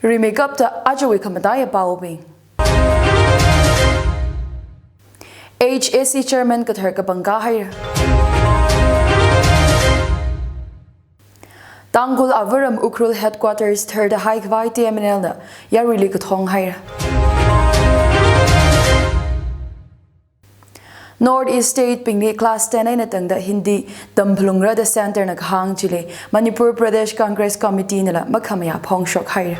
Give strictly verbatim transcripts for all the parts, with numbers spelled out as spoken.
Rimeikapta ajawui khamataiya paobing. H A C Chairman kathar kapangkā haira. Tangkhul Avaram Ukhrul Headquarters tharda haikhavai T M N L na yaruili kathong haira. North East State bingli class ten eina tangda Hindi tamphalungra da Centre na kahāng chili Manipur Pradesh Congress Committee nala makhamayā phongshok haira.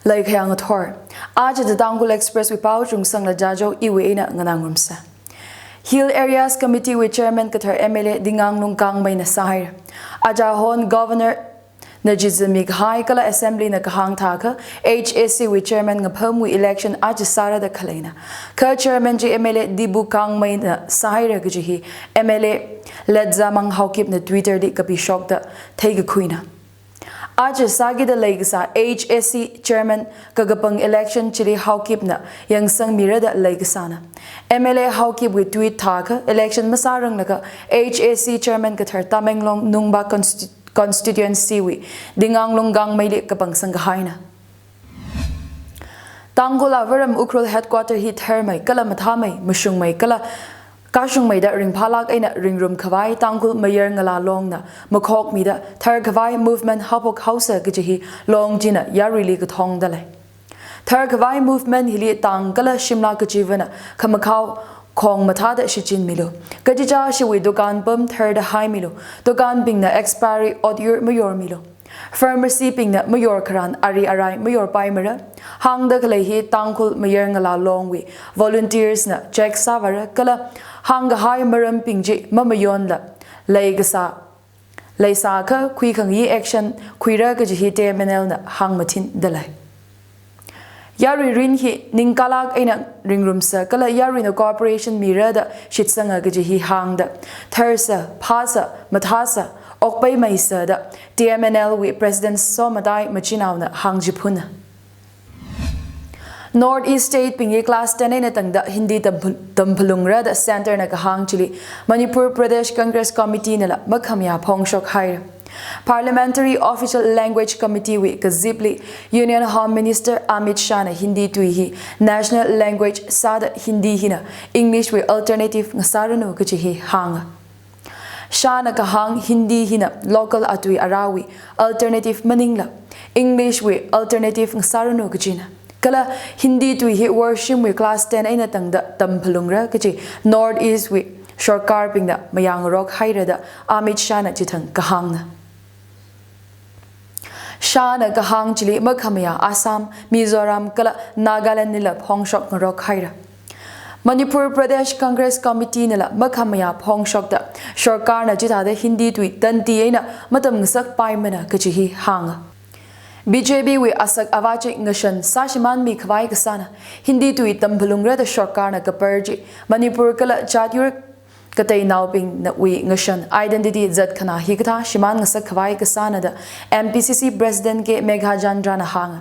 Laikhayang athor. Aja The Tangkhul Express wui pao Chungsangla Jajo iwui eina nganā ngarumsa. Hill Areas Committee wui Chairman kathar M L A Dinganglung Gangmei na sāhaira. Aja hon Governor na chizami kahai kala Assembly na kahāng thākha H A C wui Chairman ngaphamwui election aja sāra da khaleina. Kha Chairman chi M L A Dibu Gangmei na sāhaira kaji hi M L A Ledza Mang Haokip na Twitter li kapishokta theikakhuina. Aja sākida leikasā H A C Chairman kakapang election chili Haokip na yangsangmira da leikasāna. M L A Haokip wui tweet thākha election masāranglaga H A C Chairman kathar Tamenglong Nungba Consti-, Constituency wui Dinganglung Gangmei li kapangsang kahaina. Tangkhul Avaram Ukhrul Headquarter hi tharmei kala mathāmei, mashungmei kala kashungmeida ringphālāk eina ringrum khavai Tangkhul Mayar Ngala Long na makhokmida tharkhavai movement haophok haosa kaji hi Long china yaruili kathongda lei. Tharkhavai movement hili tang kala shimla kachivana khamakhao khong mathāda shichinmilu. Kachichā shiwui dukan pam tharda haimilu. Dukanbingna expiry otyur mayormilu. Pharmacy bingna mayor kharan ari arai mayorpaimara. Hāngda khalei hi Tangkhul Mayar Ngala Long wui volunteers na check sāvāra kala hāngkahai marambing chi mamayonla leikasā, leisākha khuikhangayi action khuira kaji hi T M N L na hāngmathinda lei. Yarui rin hi ningkalāk eina ringrumsa kala yaruina cooperation mira da shitsanga kaji hi hāngda tharsa, phāsa, mathāsa, okpaimeisa da T M N L wui President Somatai Machinaona hāngchiphuna. North East State bingli class ten eina tangda Hindi tamph-, tamphalungra da Centre na kahāng chili Manipur Pradesh Congress Committee nala makhamayā phongshok haira. Parliamentary Official Language Committee wui kazipli Union Home Minister Amit Shah na Hindi tui hi national language sāda Hindi hina English wui alternative ngasāranu kaji hi hānga. Shah na kahāng Hindi hina local atui arawui alternative maningla English wui alternative ngasāranu kajina. Kala Hindi tui hi worshimwui class ten eina tangda tamphalungra kaji North East wui sorkarbingna mayāngarok haira da Amit Shah na chithang kahāngna. Shah na kahāng chili makhamayā Assam, Mizoram kala Nagaland lila phongshok ngarok haira. Manipur Pradesh Congress Committee nala makhamayā phongshokda sorkarna chithāda Hindi tui tanti eina matamngasakpaimana kaji hi hānga. B J P wui asak avā chi ngashan sāshimānmi khavai kasāna Hindi tui tamphalungra da sorkarna kapar chi Manipur kala jat yur kateinaobingna wui ngashan identity zatkhanā hikathā shimānngasak khavai kasāna da M P C C President K Meghachandra na hānga.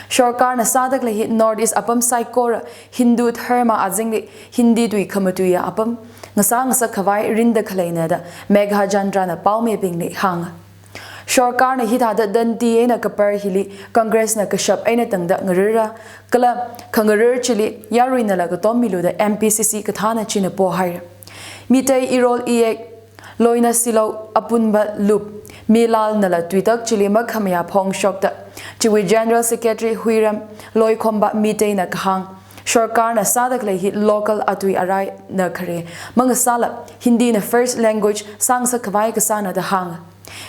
Sorkarna sāda khalei hi North East apam saikora Hindu dharma azingli Hindi tui khamatuiya apam ngasāngasak khavai rinda khaleina da Meghachandra na paomibingli hānga. Sorkarna hithāda tanti eina kapar hili Congress na kashap eina tangda ngarira, kala khangarir chili yaruinala katommilu da M P C C kathāna china pohaira. Meitei Irol Iyek, Loina Silou, Apunba Lup, Milal nala tuitak chili makhamayā phongshokda chiwui General Secretary Huiram Loikhomba Meitei na kahāng. Sorkarna sāda khalei hi local atui araina khare mangasāla Hindi na first language sāngasak khavai kasāna da hānga.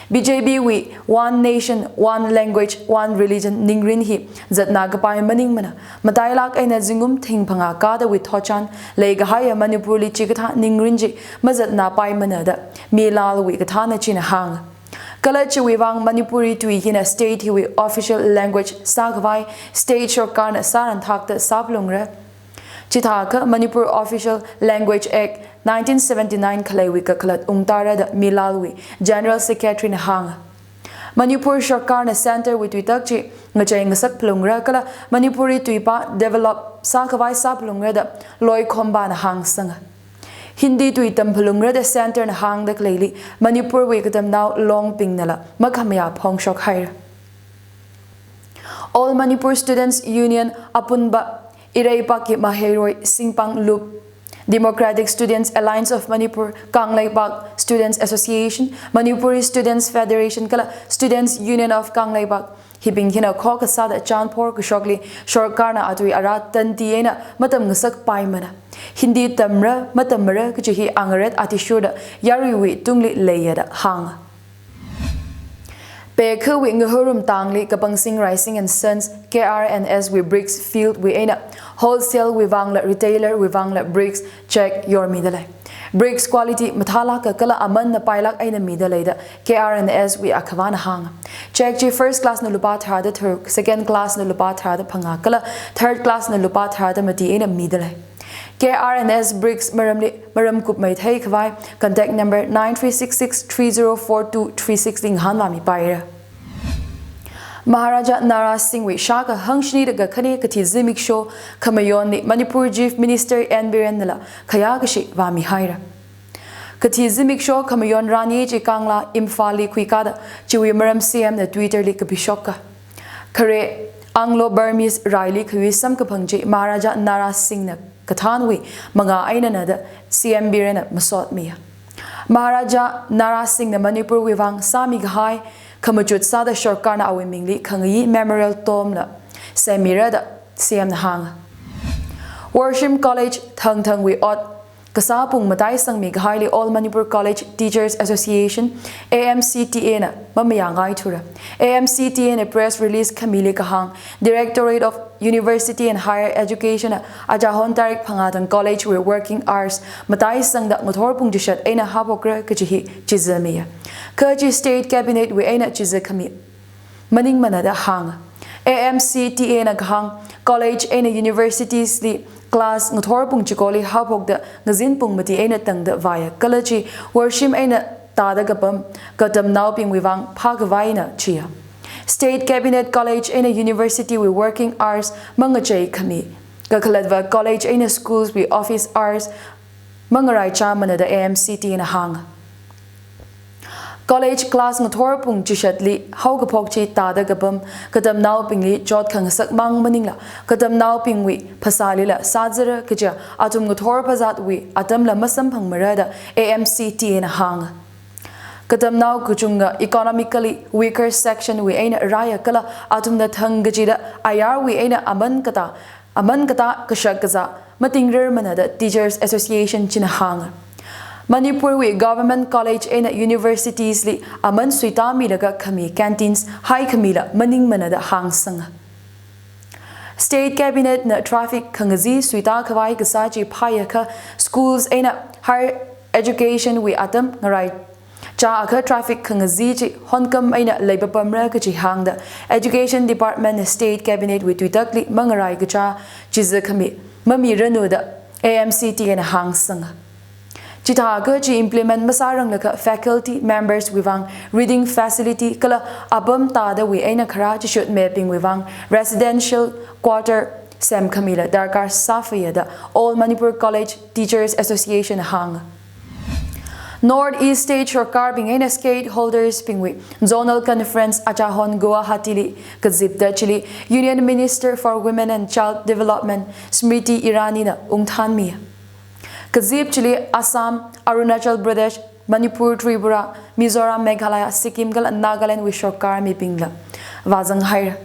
B J P wui One Nation, One Language, One Religion ningrin hi zatnā kapai maningmana, matailāk eina zingkum thingphangā kadawui thotchan leikahaiya Manipurli chikathā ningrin chi mazatnāpaimana da Milal wui kathāna china hānga. Kala chiwui vang Manipuri tui hina state hiwui official language sākhavai state sorkarna sāranthakta sāphalungra. Chithākha Manipur Official Language Act nineteen seventy-nine khaleiwui kakhalat ungtara da Milal wui General Secretary na hānga. Manipur sarkarna centre wui tuitak chi ngachei ngasak phalungra kala Manipuri tuipā develop sākhavai sāphalungra da Loikhomba na hāngsanga. Hindi tui tamphalungra da centre na hāngda khaleili Manipur wui katamnao longbingnala makhamayā phongshok haira. All Manipur Students Union apunba, Ireipakki Maheiroi Singpang Lup, Democratic Students Alliance of Manipur, Kangleipak Students Association, Manipuri Students Federation kala Students Union of Kangleipak, hibing hina khokha sāda chanphor kashokli sarkarna atui ara tanti eina matam ngasak paimana. Hindi tamra matammara kachi hi angaret athishurda yaruiwui tungli leiya da hānga. Pekhuwui ngahorum tangli Kapangsing Rising and Sons K R and S wui bricks field wui eina wholesale wui vangla retailer wui vangla bricks check yormida lei. Bricks quality mathālāka kala amanna pailāk eina mida lei da K R and S wui akhavana hānga. Check chi first class na lupā tharāda tharuk, second class na lupā tharāda phangā kala third class na lupā tharāda mati eina mida lei. K R and S bricks maramli maramkup maithei khavai contact number nine three six six three zero four two three six li ngahānvāmi paira. Maharaja Nara Singh wui shākahāng shini da kakhane kathi zimiksho khamayonli Manipur Chief Minister N Biren nala khayākashi vāmi haira. Kathi zimiksho khamayon rani chi Kangla Imphal li khuikāda chiwui maram C M na Twitter li kapishoka. Khare Anglo-Burmese raili khayui samkaphang chi Maharaja Nara Singh na kathānwui mangā einana da C M Biren na masotmiya. Maharaja Nara Singh na Manipur wui vang sāmi kahai khamachut sāda sarkarna awui mingli khangayi memorial tomb la semmira da C M na hānga. Worshim College Thangthang wui ot kasā pung mataisangmi kahaili All Manipur College Teachers Association, A M C T A na mamayāngaithura. A M C T A na press release khamili kahāng, Directorate of University and Higher Education na achahon tarik phangā thang college wui working hours mataisangda ngathor pung chishat eina haophokra kachi hi chizamiya. Kha chi State Cabinet wui eina chizakhami maningmana da hānga. A M C T A na kahāng, college eina universities li class ngathor pung chikoli haophokda ngazin pung mati eina tangda vāya kala chi worshim eina tāda kapam katamnaobingwui vang phākhavai na chiya. State Cabinet college eina university wui working hours mangachei khami, kakhalatva college eina schools wui office hours mangaraichāmana da A M C T A na hānga. College class ngathor pung chishatli haokaphok chi tāda kapam katamnaobingli chot khangasak mang maningla katamnaobingwui phasālila sāzara kaja athum ngathor phazatwui atamla masamphangmara da A M C T A na hānga. Katamnao kachunga economically weaker section wui eina rāya kala athumna thang kachida ayarwui eina aman katā, aman katā kashak kazā matingrarmana da Teachers Association china hānga. Manipur wui government college eina universities li aman suitāmilaga khami canteens haikhamila maningmana da hāngsanga. State Cabinet na traffic khangazin suitākhavai kasā chi phāyakha schools eina higher education wui atam ngaraichāakha traffic khangazin chi honkam eina leipapamra kachi hāngda Education Department na State Cabinet wui tuitakli mangarai kachā chizakhami mamiranu da A M C T A na hāngsanga. Chithākha chi implement masāranglakha faculty members wui vang reading facility kala apam tādawui eina kharā chishut mibingwui vang residential quarter semkhamila darkar sāphāya da All Manipur College Teachers Association hānga. North East State sarkarbing eina stakeholders bingwui Zonal Conference achahon Guwahati li kazipda chili Union Minister for Women and Child Development Smriti Irani na ungthānmiya. Kazip chili Assam, Arunachal Pradesh, Manipur, Tripura, Mizoram, Meghalaya, Sikkim kala Nagaland wui sarkar mibingla vāzang haira.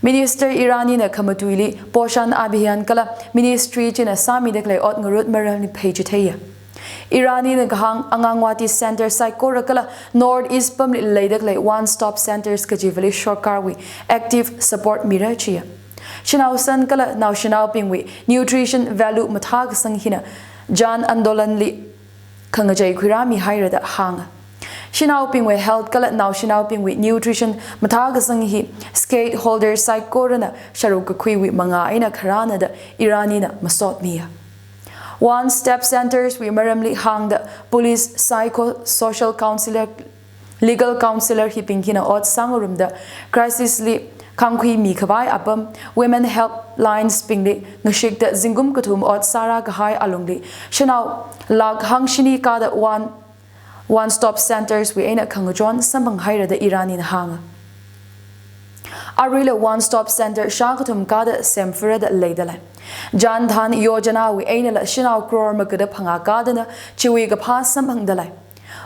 Minister Irani na khamatuili Poshan Abhiyan kala ministry china sāmida khalei ot ngarut maramli pheichitheiya. Irani na kahāng Anganwadi Center saikora kala North East pamli leida khalei One Stop Centers kachivali sarkarwui active support mira chiya. Shanao san kala naoshinaobingwui nutrition value mathā kasang hina Jan Andolan li khangachei khuirāmi haira da hānga. Shanaobingwui health kala naoshinaobingwui nutrition mathā kasang hi stakeholder saikorana sharuk kakhuiwui mangā eina kharāna da Irani na masotmiya. One Step Centers wui maramli hāngda police, psycho, social counselor Legal counsellor hibing hina ot sāngarumda crisis li khangkhuimi khavai apam women helplines bingli ngashikda zingkum kathum ot sārā kahai alungli shanao lakh hangshini kāda one, one stop centres wui eina khangachon samphang haira da Iranina hānga. Aruila one stop centre shākathum kāda semphara da leidalei. Jan Dhan Yojana wui einala shanao crore magada phangā kādana chiwui kaphā samphangdalei.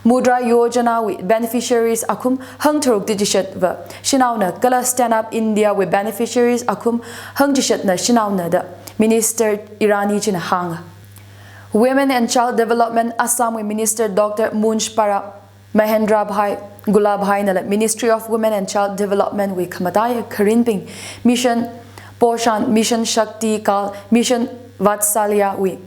Mudra Yojana wui beneficiaries akhum hangtharuk da chishatva shanaona kala Stand Up India wui beneficiaries akhum hangchishatna shanaona da Minister Irani china hānga. Women and Child Development Assam wui Minister Doctor Munshpara Mahendra Bhai Gulabhai nala Ministry of Women and Child Development wui khamataiya kharinbing Mission Poshan, Mission Shakti kala Mission Vatsalya wui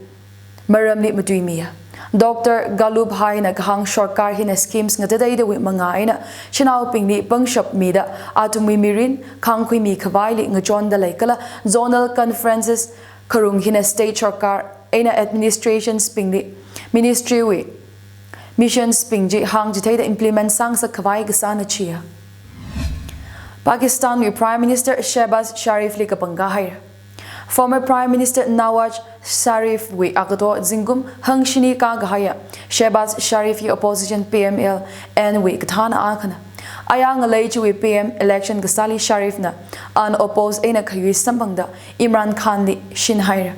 maramli matuimiya. Doctor Gulabhai na kahāng sorkar hina schemes ngatateidawui mangā eina shanaobingli pangshap mida athumwui mirin khangkhuimi khavaili ngachonda lei kala zonal conferences kharung hina state sorkar eina administrations bingli ministry wui missions bing chi hāngchitheida implement sāngasak khavai kasāna chiya. Pakistan wui Prime Minister Shehbaz Sharif li kapangkā haira. Former Prime Minister Nawaz Sharif wui agato zingkum hangshini kā kahaiya Shehbaz Sharif hi opposition P M L N wui kathāna akhana. Aya ngalei chiwui P M election kasāli Sharif na unopposed eina khayui samphangda Imran Khan li shin haira.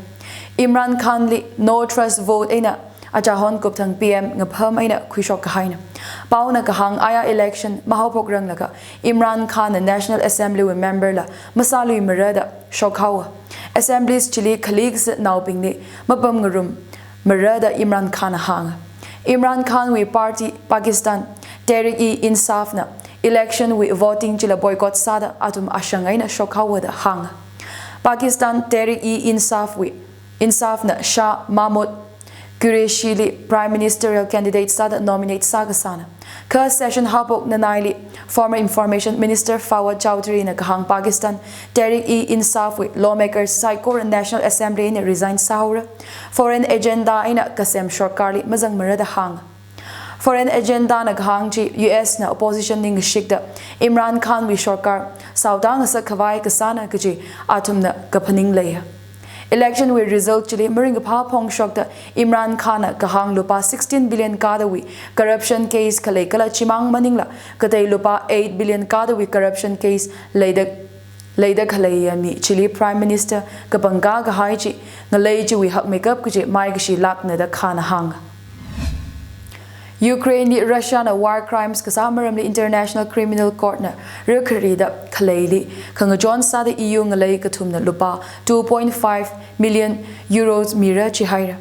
Imran Khan li no trust vote eina achahon kupthang P M ngapham eina khuishok kahaina. Paona kahāng aya election mahaophok ranglaga Imran Khan na National Assembly wui member la masāluimara da shokhaowa. Assemblies chili khali kasā naobingli mapamngarum mara da Imran Khan na hānga. Imran Khan wui party Pakistan Tehreek-e-Insaf na election wui voting chila boycott sāda athum ashang eina shokhaowa da hānga. Pakistan Tehreek-e-Insaf wui Insaf na Shah Mahmood Qureshi li Prime Ministerial candidate sāda nominate sākasāna. Kha session haophok nanaili former Information Minister Fawad Chaudhry na kahāng Pakistan Tehreek-e-Insaf wui lawmakers saikora National Assembly eina resign sāhaora. Foreign agenda eina kasem sorkarli mazangmara da hānga. Foreign agenda na kahāng chi U S na opposition li ngashikda Imran Khan wui sorkar saoda ngasak khavai kasāna kaji athumna kaphaning leiya. Election wui result chili maringkaphā phongshokda Imran Khan na kahāng lupā sixteen billion kādawui corruption case khalei kala chimang maningla katei lupā eight billion kādawui corruption case leida leida khaleiya mi chili Prime Minister kapangkā kahai chi ngalei chiwui hakmeikap kaji maikashi lākna da Khan na hānga. Ukraine li Russia na war crimes kasā maramli International Criminal Court na rakharida khaleili khangachon sāda E U ngalei kathumna lupā two point five million euros mira chihaira.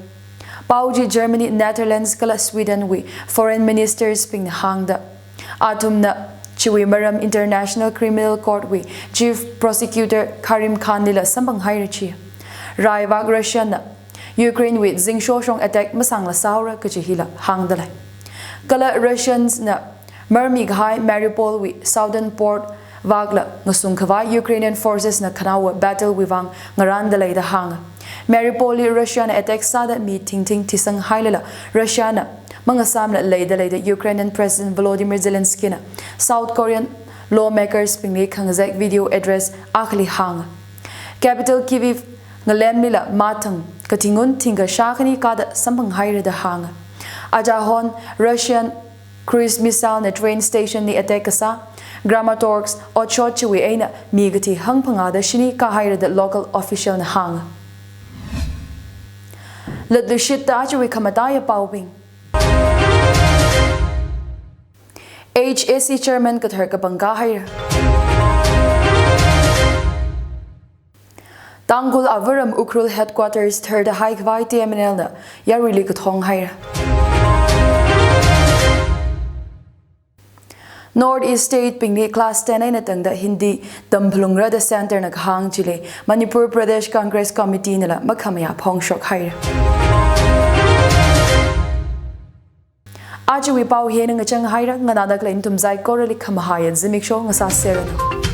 Pao chi Germany, Netherlands kala Sweden wui foreign ministers bingna hāngda athumna chiwui maram International Criminal Court wui Chief Prosecutor Karim Khan lila samphang haira chi. Raivak Russia na Ukraine wui zingshoshong attack masāngla sāhaora kaji hila hāngdalei. Kala Russians na marmi kahai Mariupol wui southern port vakla ngasung khavai Ukrainian forces na khanaowa battle wui vang ngaranda lei da hānga. Mariupol li Russia na attack sāda mi thingthing thisang hailala Russia na mangasāmla leida lei da Ukrainian President Volodymyr Zelensky na South Korean lawmakers bingli khangazek video address akhali hānga. Capital Kyiv ngalemlila mathang kathingun thingkha shākhani kāda samphang haira da hānga. Achahon Russian cruise missile na train station li attack kasā Kramatorsk otshot chiwui eina mi kathi hangphangā da shini kāhaira da local official na hānga. Latluishit da chiwui khamataiya paobing. H A C chairman kathar kapangkā haira. Tangkhul Avaram Ukhrul headquarters tharda haikhavai T M N L na yaruili kathong haira. North East state bingli class ten eina tangda Hindi tamphalungra da centre na kahāng chili Manipur Pradesh Congress Committee nala makhamayā phongshok haira. Achiwui pao hina ngachang haira, nganāda khalei nathum saikorali khamahaiya zimiksho ngasāseranu.